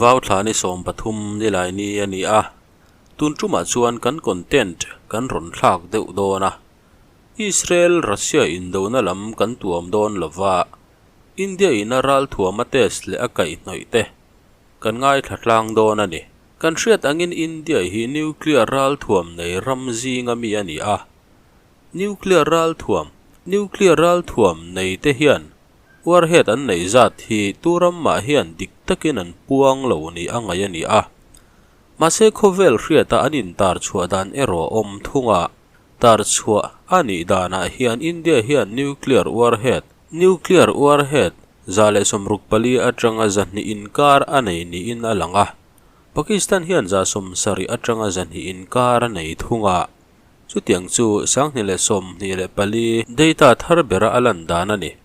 Vauthla ni 13 nilaini a ni a, tun tumah chuan kan content kan rawn thlak deuh dawn a. Israel Russia indona lam kan tuam dawn lova, India ina ralthuam a test leh a kaihhnawih te kan ngaithla tlang dawn a ni. Kan hriat angin India hi nuclear ralthuam nei ram zinga mi a ni a. Nuclear ralthuam Nuclear ralthuam nei te hian warhead an neih zat hi tu ram mah hian dik takin an puang lo ni a ngaih a ni a. Mahse khawvel hriata an intar chhuah dan erawh awm thung a, tar chhuah a nih danah hian India hian nuclear warhead Nuclear warhead 164 atanga 200 inkar a nei niin a lang a, Pakistan hian 70 atanga 200 inkar a nei thung a. Chutiang chu 2024 data thar bera a lan dan a ni.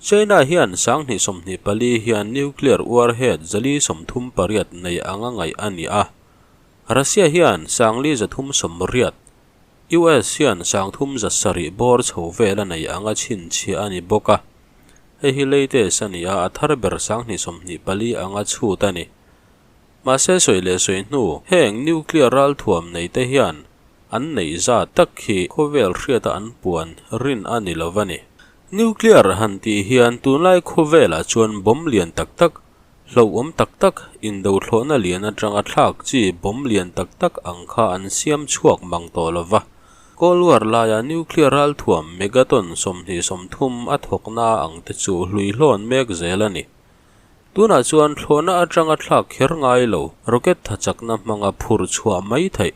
China hian 2024 hian nuclear warhead 438 nei anga ngaih a ni a, Russia hian 4,380, US hian 307 bawr chho vel a nei anga chhinchhiah a ni bawk a. Hei hi latest a ni a, a thar ber 2024 anga chhut a ni. Mahse sawi leh sawi hnu, heng nuclear ralthuam nei te hian an neih zat tak hi khawvel hriata an puan rin a ni lo a ni. Nuclear han tih hian tunlai khawvelah chuan bomb lian tak tak, hlauhawm tak tak, indothlawhna lian atanga thlak chi bomb lian tak tak ang kha an siam chhuak mang tawh lo va. Cold War laia nuclear ralthuam megaton 20-30 a thawkna ang te chu hluihlawn mek zel a ni. Tunah chuan thlawhna atanga thlak kher ngai lo, rocket thachakna hmanga phur chhuah mai theih,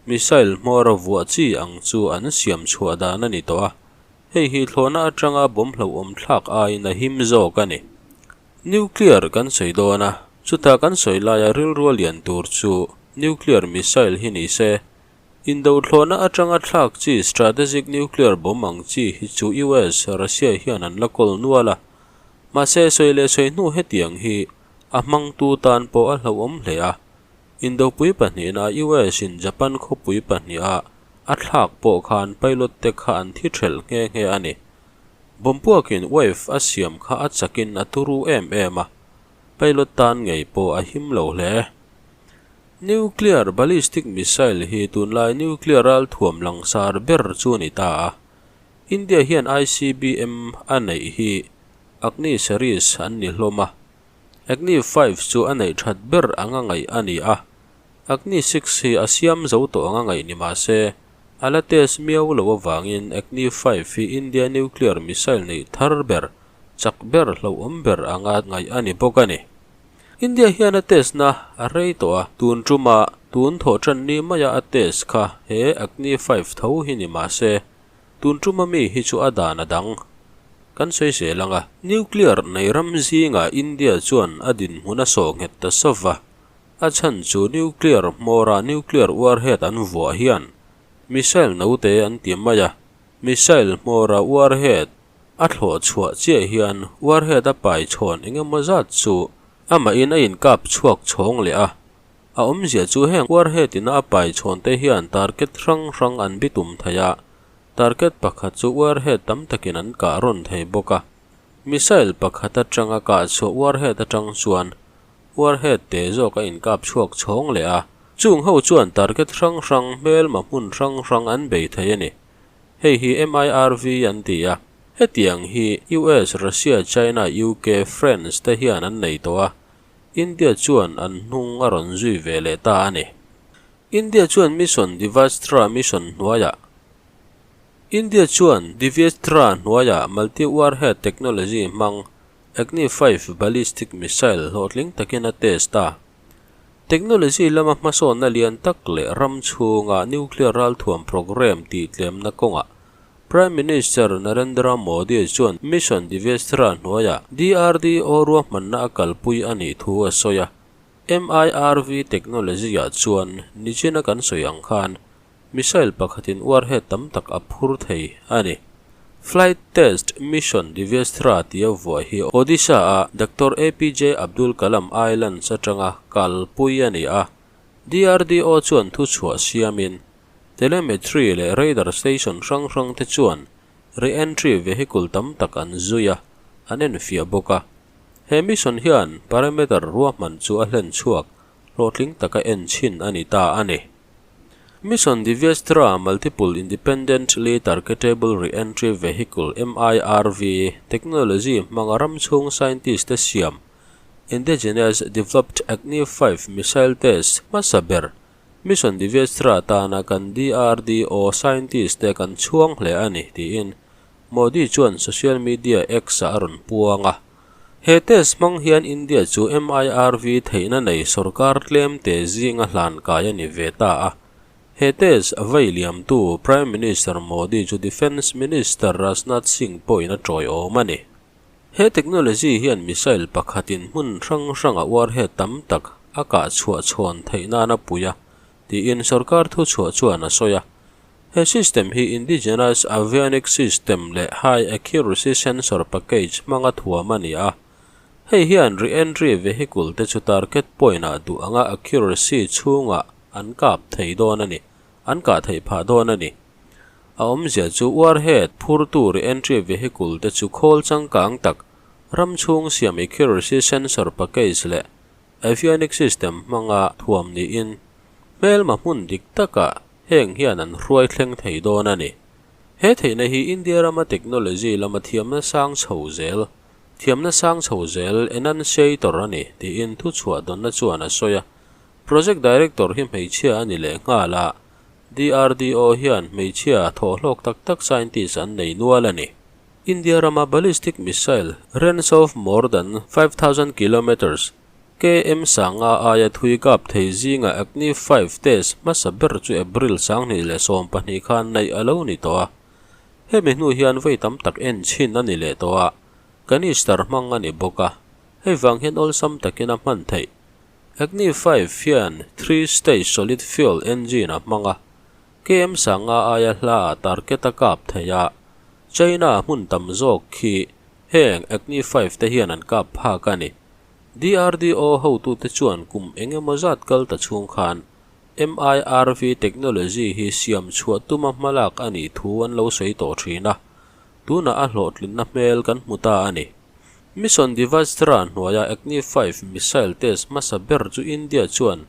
missile hmawra vuah chi ang chu an siam chhuah dan a ni tawh a. Hei hi thlawhna atanga bomb hlauhawm thlak aiin a him zawk a ni. Nuclear kan sawi dawn a, chutah kan sawi laia rilrua lian tur chu nuclear missile hi ni se. Indo thlawhna atanga thlak chi strategic nuclear bomb ang chi hi chu US, Russia hian an la kawl nual a. Mahse sawi leh sawi hnu hetiang hi a hmangtu tan pawh a hlauhawm hle a. Indopui pahnihna US in Japan khawpui pahniha a thlak pawh khan pilot te kha an thi thelh nghe nghe a ni. Bompuakin wave a siam kha a chakin a turu em em a, pilot tan ngei pawh a him lo hle. Nuclear ballistic missile hi tunlai nuclear ralthuam langsar ber chu a ni ta a. India hian ICBM a neih hi Agni series an ni hlawm a. Agni 5 chu a neih that ber anga ngaih a ni a. Agni 6 hi a siam zo tawh anga ngaih ni mah se, a la test miau lo avangin Agni 5 hi India nuclear missile neih thar ber, chak ber hlauhawm ber anga ngaih a ni bawk a ni. India hian a test na a rei tawh a, tun tuma tun thawh tan ni maia a test kha he Agni 5 tho hi ni mah se, tun tuma mi hi chu a dan a dang. Kan sawi zel anga, nuclear nei ram zingah India chuan a dinhmun a sawh nghet ta sawva, A chhan chu nuclear hmawra nuclear warhead an vuah hian missile note an ti mai a, missile hmawra warhead a thlawh chhuah chiah hian warhead a pai chhawn eng emaw zat chu amahin a inkap chhuak chhawng leh a. A awmzia chu heng warhead ina a pai chhawn te hian target hrang hrang an bitum thei a, target pakhat chu warhead tam takin an kah rawn thei bawk a. Missile pakhat atanga kah chhuah warhead atang chuan warhead te zawk a inkap chhuak chhawng leh a, chung ho chuan target hrang hrang hmelma hmun hrang hrang an bei thei a ni. Hei hi MIRV an ti a, hetiang hi US, Russia, China, UK, France te hian an nei tawh a, India chuan an hnung a rawn zui ve leh ta a ni. India chuan Mission Divyastra mission hnuaiah India chuan Divyastra hnuaiah multi-warhead technology hmang Agni 5 ballistic missile hlawhtling takin a test a. Technology lama hmasawnna lian tak leh ram chhunga nuclear ralthuam programme tihtlemna kawngah Prime Minister Narendra Modi chuan Mission Divyastra hnuaiah DRDO ruahmanna a kalpui a nih thu a sawi a. MIRV technology-ah chuan nichina kan sawi ang khan missile pakhatin warhead tam tak a phur thei a ni. Flight Test Mission Divyastra tia vuah hi Odisha-a Doctor APJ Abdul Kalam Islands atanga kalpui a ni a. DRDO chuan thuchhuah siamin telemetry leh radar station hrang hrang te chuan re-entry vehicle tam tak an zui a, an enfiah bawk a. He mission hian parameter ruahman chu a hlen chhuak hlawhtling taka en chhin a ni ta a ni. Mission Divyastra Multiple Independently Targetable Re-entry Vehicle, MIRV, technology hmanga ram chhung scientist te siam Indigenous Developed Agni-V missile test hmasa ber Mission Divyastra tana kan DRDO scientist te kan chhuang hle a ni, tiin Modi chuan social media X-ah a rawn puang a. He test hmang hian India chu MIRV theihna nei sorkar tlemte zinga hlan kai a ni ve ta a. He test vei liamtu Prime Minister Modi chu Defence Minister Rajnath Singh pawhin a tawiawm a ni. He technology hian missile pakhatin hmun hrang hranga warhead tam tak a kah chhuah chhawn theih nan a pui a, tiin sorkar thuchhuah chuan a sawi a. He system hi Indigenous Avionics System leh High Accuracy Sensor Package hmanga thuam a ni a. Hei hian re-entry vehicle te chu target point-ah duh anga accuracy chhungah an kap thei dawn a ni, an kah theih phah dawn a ni. A awmzia chu warhead phurtu re-entry vehicle te chu khawl changkang tak, ram chhung siam accuracy sensor package leh avionics system hmanga thuam niin hmelma hmun dik takah Heng hian an hruai thleng thei dawn a ni. He theihna hi India rama technology lama thiamna sang chho zel, thiamna sang chho zel enunciator a ni, tiin thuchhuah dawnna chuan a sawi a. Project Director hi hmeichhia a ni leh nghal a, DRDO hian hmeichhia thawhhlawk tak tak scientist an nei nual a ni. India rama ballistic missile range of more than 5000 kilometres, KM sanga aia thui kap thei zinga Agni 5 test hmasa ber chu April 2012 khan neih a lo ni tawh a. Hemi hnu hian vawi tam tak en chhin a ni leh tawh a, canister hmang a ni bawk a, hei vang hian awlsam takin a hman theih. Agni 5 hian three stage solid fuel engine a hmang a, KM sanga aia hla ah target a kap thei a, China hmun tam zawk khi heng Agni 5 te hian an kap phak a ni. DRDO hotute chuan kum eng emaw zat kal ta chhung khan MIRV technology hi siam chhuah tuma hmalak a nih thu an lo sawi tawh thin a, tunah a hlawhtlinna hmel kan hmu ta a ni. Mission Divastra hnuaia Agni 5 missile test hmasa ber chu India chuan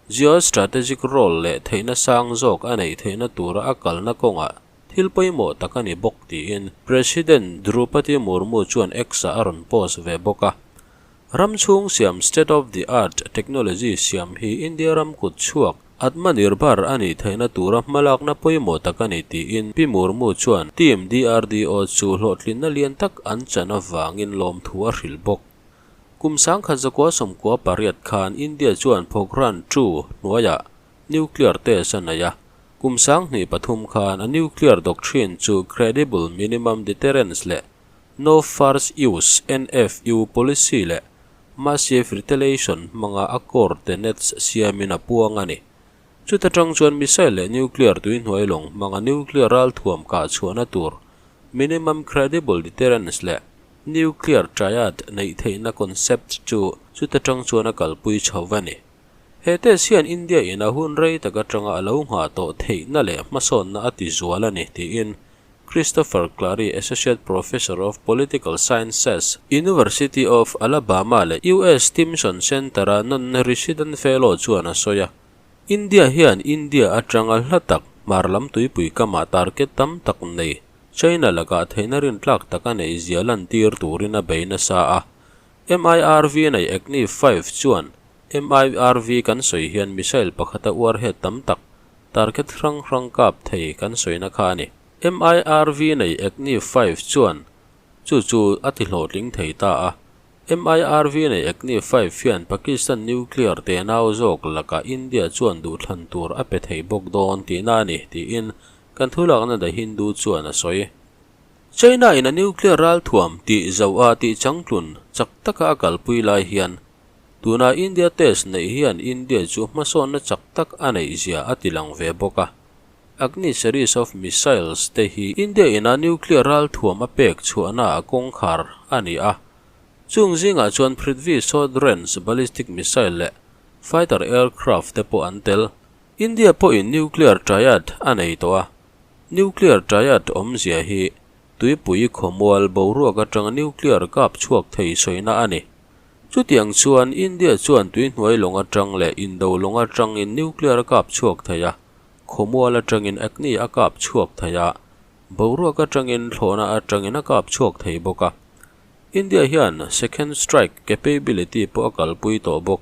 geostrategic role leh theihna sang zawk a neih theihna tura a kalna kawngah Thil pawimawh tak a ni bawk tiin President Droupadi Murmu chuan X-ah a rawn post ve bawk a. Ram chhung siam state of the art technology siam hi India ram kut chhuak Atmanirbhar a nih theihna tura hmalakna pawimawh tak a ni tiin Pi Murmu chuan Team DRDO chu hlawhtlinna lian tak an chan avangin lawmthu a hrilh bawk. Kum 1998 khan India chuan Pokhran 2 hnuaiah Nuclear test a nei a, kum 2003 khan a nuclear doctrine chu Credible Minimum Deterrence leh No First Use, NFU, policy leh Massive Retaliation hmanga a core tenets siamin a puang a ni. Chuta tang chuan missile leh nuclear tuihnuai lawng hmanga nuclear ralthuam kah chhuahna tur Minimum Credible Deterrence leh Nuclear Triad neih theihna concept chu chuta tang chuan a kalpui chho a ni. He test hian India in a hun rei tak atanga a lo nghah tawh theihna leh hmasawnna a ti zual a ni, tiin Christopher Clary, Associate Professor of Political Sciences, University of Alabama leh US Stimson Center-a non-resident fellow chuan a sawi a. India hian India atanga hla tak hmar lam tuipui kamah target tam tak nei China lakah theihna rintlak tak a neih zia lantir turin a bei nasa a. MIRV nei Agni 5 chuan MIRV kan sawi hian missile pakhata warhead tam tak, target hrang hrang kap thei kan sawina kha a ni. MIRV nei Agni 5 chuan chu chu a ti hlawhtling thei ta a. MIRV nei Agni 5 hian Pakistan nuclear tenau zawk lakah India chuan duhthlan tur a pe thei bawk dawn tihna a ni, tiin kan thulakna The Hindu chuan a sawi. China in a nuclear ralthuam tih zoh a tih changtlun chak taka a kalpui lai hian Tuna India test neih hian India chu hmasawnna chak tak a neih zia a ti lang ve bawk a. Agni series of missiles te hi India ina nuclear ralthuam a pek chhuahna a kawngkhar a ni a. Chung zingah chuan Prithvi short range ballistic missile leh fighter aircraft te pawh an tel. India pawhin nuclear triad a nei tawh a. Nuclear triad awmzia hi tuipui khawmual boruak atanga nuclear kap chhuak thei sawina a ni. Chutiang chuan India chuan tuihnuai lawng atang leh indo lawng atangin nuclear a kap chhuak thei a, khawmual atangin Agni a kap chhuak thei a, boruak atangin thlawhna atangin a kap chhuak thei bawk a. India hian second strike capability pawh a kalpui tawh bawk.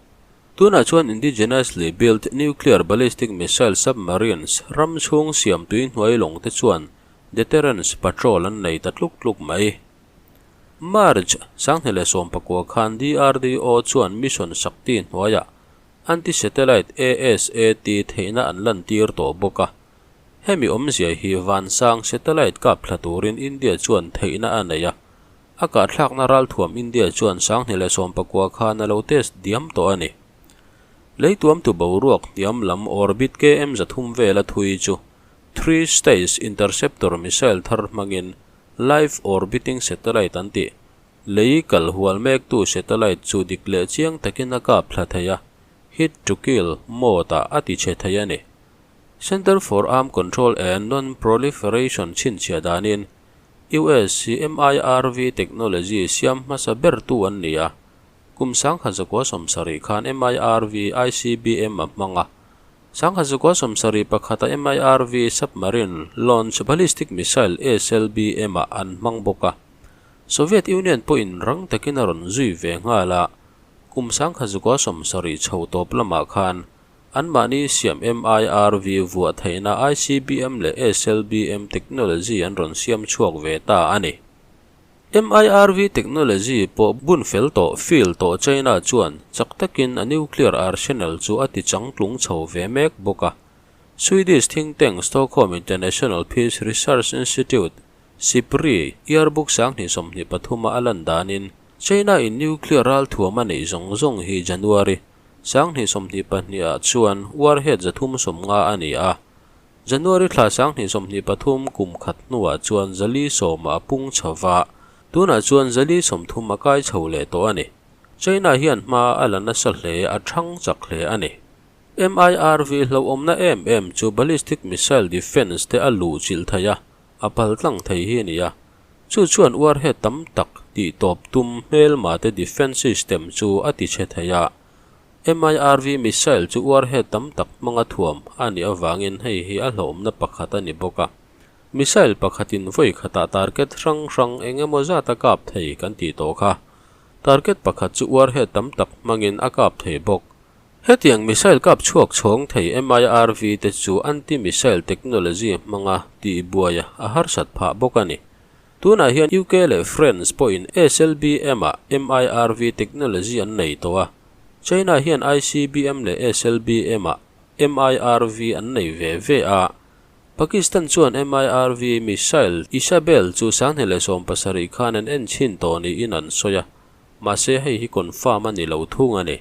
Tunah chuan indigenously built nuclear ballistic missile submarines ram chhung siam tuihnuai lawng te chuan deterrence patrol an nei ta tluk tluk mai. March 2019 khan DRDO chuan Mission Shakti hnuaiah anti-satellite ASAT theihna an lantir tawh bawk a. Hemi awmzia hi vansang satellite kap thla turin India chuan theihna a nei a, a kahthlakna ralthuam India chuan 2019 khan a lo test diam tawh a ni. Leituamtu boruak hniam lam orbit km 300 vela thui chu Three Stage Interceptor missile thar hmangin Live Orbiting Satellite an tih. Lei kal hual mektu satellite chu dik leh chiang takin a kap thla thei a, hit to kill mode-ah a ti chhe thei a ni. Center for Arm Control and Non-Proliferation chhinchhiah danin US hi MIRV technology siam hmasa bertu an ni a, kum 1970 khan MIRV ICBM a hmang a, 1971 a MIRV submarine launch ballistic missile SLBM ah an hmang bawk a. Soviet Union pawhin rang takin a rawn zui ve nghal a, kum 1970 chho tawp lamah khan anmahni siam MIRV vuah theihna ICBM leh SLBM technology an rawn siam chhuak ve ta a ni. MIRV technology pawh bun fel tawh feel tawh China chuan chak takin a nuclear arsenal chu a ti changtlung chho ve mek bawk a. Swedish think tank Stockholm International Peace Research Institute, SIPRI, yearbook 2023 a a lan danin China in nuclear ralthuam a neih zawng zawng hi January 2022 ah chuan warhead 350 a ni a. January thla 2023 kum khat hnuah chuan 410 a pung chho va, tunah chuan 430 a kai chho leh tawh a ni. China hian hma a la nasa hle, a thang chak hle a ni. MIRV hlauhawmna em em chu ballistic missile defence te a luh chilh thei a, a pal tlang thei hi a ni a. Chu chuan warhead tam tak tih tawp tum hmelma te defence system chu a ti chhe thei a. MIRV missile chu warhead tam tak hmanga thuam a nih avangin hei hi a hlauhawmna pakhat a ni bawk a. Missile pakhatin vawi khatah target hrang hrang eng emaw zat a kap thei kan tih tawh kha. Target pakhat chu warhead tam tak hmangin a kap thei bawk. Hetiang missile kap chhuak chhawng thei MIRV te chu anti-missile technology hmanga tihbuai a harsat phah bawk a ni. Tunah hian UK leh France pawhin SLBM-ah MIRV technology an nei tawh a, China hian ICBM leh SLBM-ah MIRV an nei ve ve a. Pakistan chuan MIRV missile Isabel chu 2017 khan an en chhin tawh niin an sawi a, mahse hei hi confirm a ni lo thung a ni.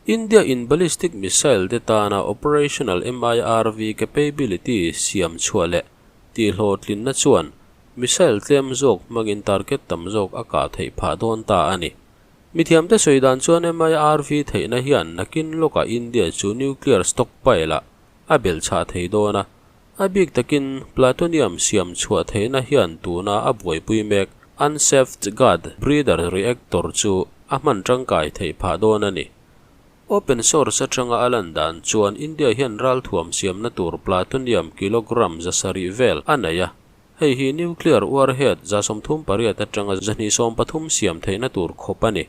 India-in ballistic missile te tana operational MIRV capability siam chhuah leh Tihhlawhtlinna chuan missile tlem zawk hmangin target tam zawk a kah theih phah dawn ta a ni. Mithiamte sawi dan chuan MIRV theihna hian nakin lawkah India chu nuclear stockpile-ah a belhchhah thei dawn a, a bik takin plutonium siam chhuah theihna hian tuna a buaipui mek Unsafeguard Breeder Reactor chu a hman tangkai theih phah dawn a ni. Open source atanga a lan dan chuan India hian ralthuam siamna tur plutonium kilogram 700 vel a nei a, hei hi nuclear warhead 38 atanga 230 siam theihna tur khawp a ni.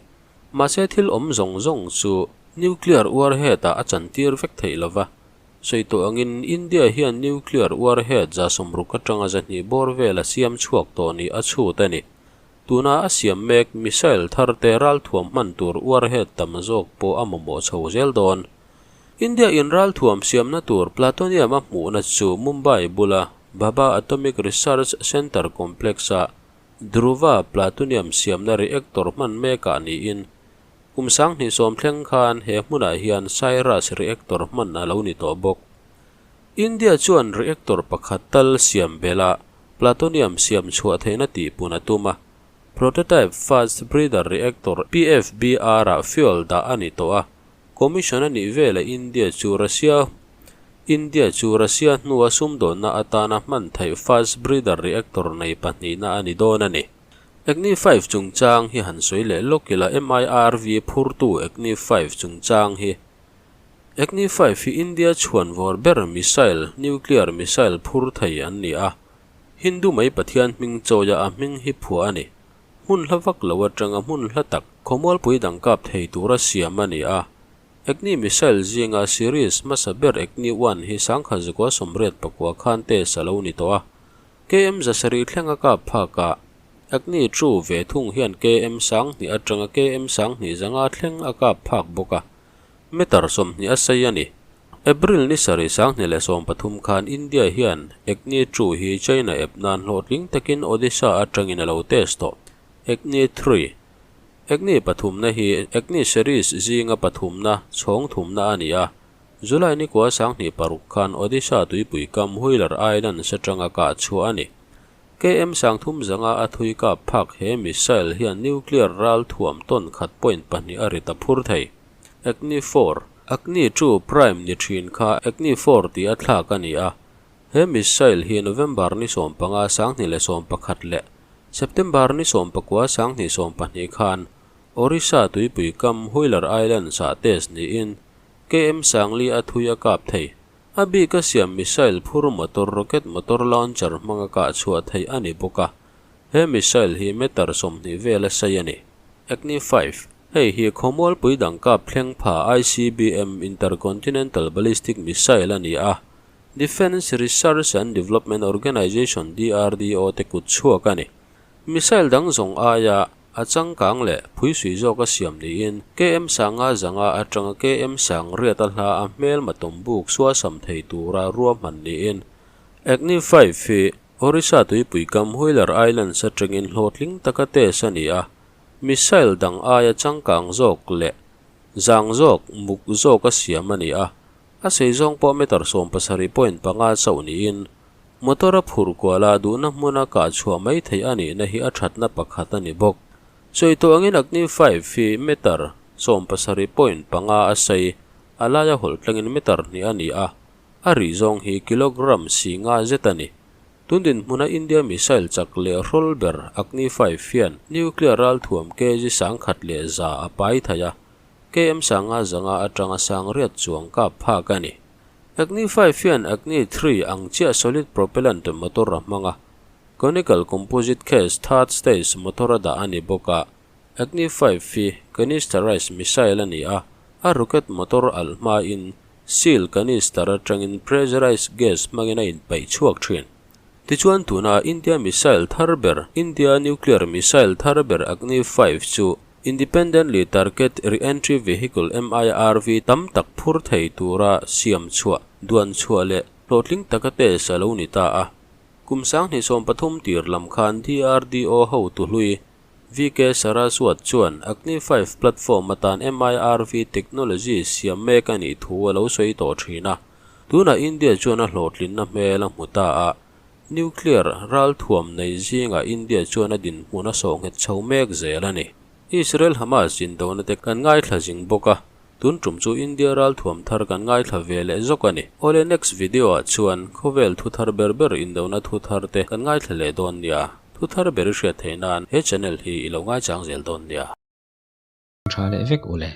Mahse thil awm zawng zawng chu nuclear warhead-ah a chantir vek theih lova, sawi tawh angin India hian nuclear warhead 60 atanga 200 bawr vel a siam chhuak tawh ni a chhut a ni. Tuna a siam mek missile thar te ralthuam hman tur warhead tam zawk pawh a mamawh chho zel dawn. India in ralthuam siamna tur plutonium a hmuhna chu Mumbai bula Bhabha Atomic Research Centre Complex-a Dhruva plutonium siamna reactor hman mekah niin kum 2010 thleng khan he hmunah hian Cyrus reactor hman a lo ni tawh bawk. India chuan reactor pakhat tal siam bela plutonium siam chhuah theihna tihpun a tum a, prototype fast breeder reactor, PFBR, ah fuel dah a ni tawh a, commission a nih veleh India chu Russia India chu Russia hnua sumdawnna atana hman theih fast breeder reactor nei pahnihna a ni dawn a ni. Acne Five chungchang hi han sawi leh lawk ila MIRV phurtu Acne Five chungchang hi Acne Five hi India chhuanvawr ber missile, nuclear missile phur thei an ni a. Hindu mai Pathian hming chawia a hming hi phuah a ni. Hmun hla vak lo atanga hmun hla tak khawmualpui dang kap thei tura siam a ni a. Acne missile zinga series hmasa ber Acne One hi sangkhat zakua 84 khan test a lo ni tawh a. KM 700 thleng a kap phak a, Agni Two ve thung hian KM 2000 atanga KM 2500 thleng a kap phak bawk a, meter 20 a sei a ni. April ni sarih 2013 khan India hian Agni Two hi China ep nan hlawhtling takin Odisha atangin a lo test tawh. Agni Three, Agni pathumna hi Agni series zinga pathumna, chhawng thumna a ni a, July ni kua 2006 khan Odisha tuipui kam Wheeler Islands atanga kah chhuah a ni. KM 300 a thui kap phak he missile hian nuclear ral thuam tawn khat point pahnih a ri ta phur thei. Agni 4, Agni 2 Prime ni thin kha Agni 4 tih a thlak a ni a. He missile hi November ni 15 2011 leh September ni 19 2022 khan Orissa tuipui kam Wheeler Islands ah test niin KM 40 a thui a kap thei. A bik a siam missile phur motor rocket motor launcher hmanga kah chhuah theih a ni bawk a. He missile hi meter 20 vel a sei a ni. Agni 5, Hei hi khawmualpui dang kap thleng pha ICBM Intercontinental Ballistic Missile a ni a. Defence Research and Development Organisation, DRDO, te kut chhuak a ni. Missile dang zawng aia A changkang leh phuisui zawk a siam niin KM 500 atanga KM 800 a hla a hmelma tawmbuk suasam thei tura ruahman niin Agni 5 hi Orissa tuipui kam Wheeler Islands atangin hlawhtling taka test a ni a, missile dang aia changkang zawk leh zang zawk, muk zawk a siam a ni a, a sei zawng pawh meter 17.5 chauh niin Motor a phurh kual a, duhna hmuna kah chhuah mai theih a nihna hi a thatna pakhat a ni bawk. Sawi tawh angin Agni 5 hi meter 17.5 a sei, a laia hawlh tlangin meter hnih a ni a, a rih zawng hi kilogram si nga zet a ni. Tun dinhmuna India missile chak leh hrawl ber Agni 5 hian nuclear ralthuam kg 1100 a pai thei a, KM 500 atanga 800 chuang kap phak a ni. Agni 5 hian Agni 3 ang chiah solid propellant motor a hmang a, conical composite case third stage motor a dah a ni bawk a. Agni 5 hi canisterized missile a ni a, a rocket motor alh hmain seal canister atangin pressurized gas hmangin a inpaih chhuak thin. Tichuan tuna India missile thar ber, India nuclear missile thar ber Agni 5 chu Independently Target Re-entry Vehicle, MIRV, tam tak phur thei tura siam chhuah, duan chhuah leh hlawhtling taka test a lo ni ta a. Kum 2013 tir lam khan DRDO hotu hlui VK Saraswat chuan Agni 5 platform atan MIRV technology siam mek a nih thu a lo sawi tawh thin a. Tunah India chuan a hlawhtlinna hmel a hmu ta a. Nuclear ralthuam nei zingah India chuan a dinhmun a sawh nghet chho mek zel a ni. Israel Hamas indona te kan ngaithla zing bawk a, tun tum chu India ralthuam thar kan ngaithla ve leh zawk a ni. Awle next video ah chuan khawvel thu thar ber ber indona thu thar te kan ngaithla leh dawn nia. Thu thar ber i hriat theih nan he channel hi i lo ngaichang zel dawn nia. Tha leh vek ule.